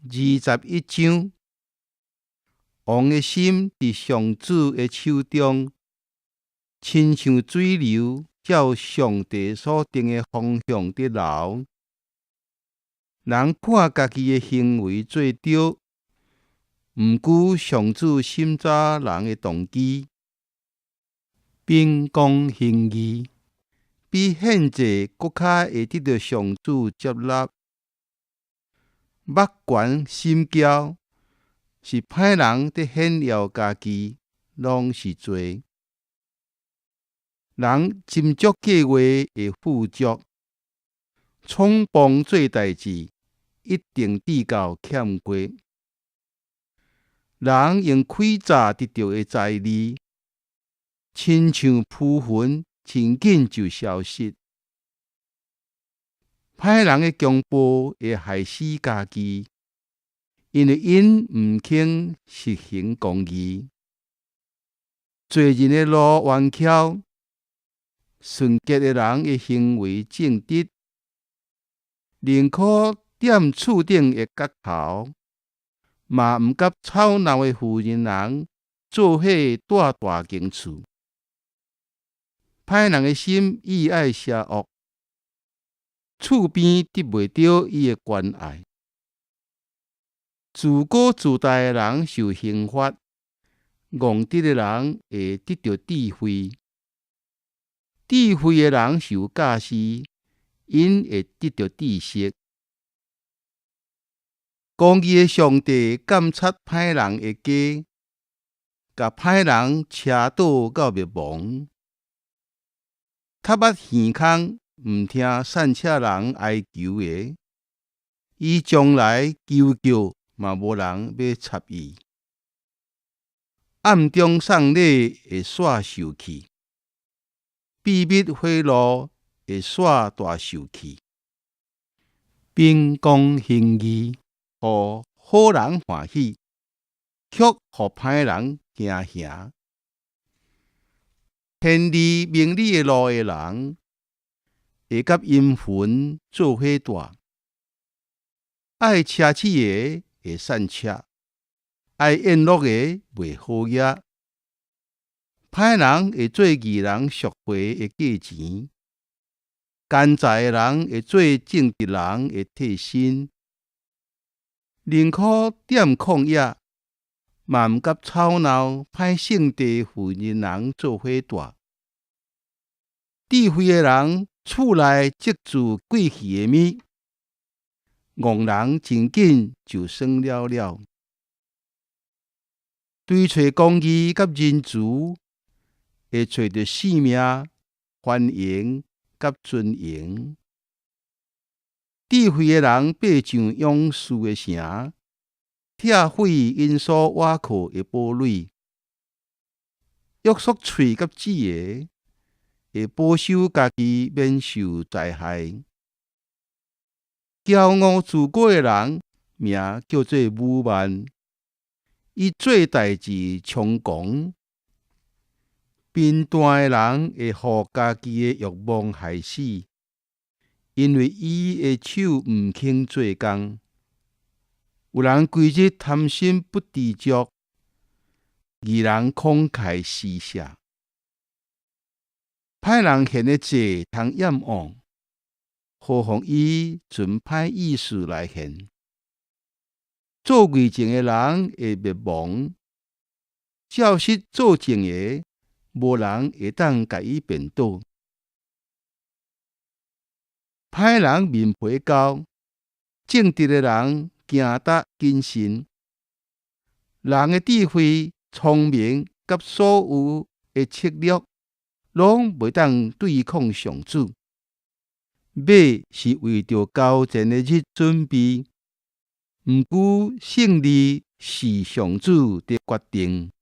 21章，王的心佇上主的手中，親像水流照上帝所定的方向佇流。人看家己的行為做對，毋過上主審查人的動機。秉公行義，比獻祭閣較會得著上主接納。目懸心驕是歹人佇顯耀家己，攏是罪。人斟酌計劃會富足，衝動做代誌一定至到欠缺。人用詭詐得著的財利，親像浮雲，真緊就消失。歹人的強暴會害死家己，因為𪜶毋肯實行公義。罪人的路彎曲，純潔的人的行為正直，寧可踮厝頂的角頭，嘛毋佮吵鬧的婦人人做伙蹛大間厝。歹人的心意愛邪惡，厝邊得袂著伊的關愛。自高自大的人受刑罰，戇直的人會得著智慧。智慧的人受教示，𪜶會得著知識。公義的上帝監察歹人的家，共歹人車倒到滅亡。凸目耳空，毋聽散赤人哀求的，伊將來求救嘛無人欲插伊。暗中送禮會煞受氣，秘密賄賂會煞大受氣。秉公行義，予好人歡喜，卻予歹人驚嚇。偏離明理的路的人，會佮陰魂做伙蹛。愛奢侈的會散赤，愛宴樂的袂好額。歹人會做義人贖回的價錢，奸詐的人會做正直人的替身。寧可踮曠野，嘛毋佮吵鬧歹性地婦人人做伙蹛。智慧的人厝內積聚過期的物，戇人真緊就耍了了。追揣公義佮仁慈，會揣著性命、繁榮佮尊榮。智慧的人爬上勇士的城，拆毀𪜶所倚靠的堡壘。約束喙佮舌的，會保守家己免受災害。驕傲自高的人，名叫做侮慢。伊做代誌猖狂。貧惰的人會予家己的欲望害死，因為伊的手毋肯做工。有人規日貪心不知足，義人慷慨施捨。歹人獻的祭通厭惡，何況伊存歹意思來獻。做偽證的人會滅亡，照實做證的，無人會當共伊辯倒。歹人面皮厚，正直的人行得謹慎。人的智慧、聰明佮所有的策略，攏袂當對抗上主。馬是為著交戰的日準備，毋過勝利是上主佇決定。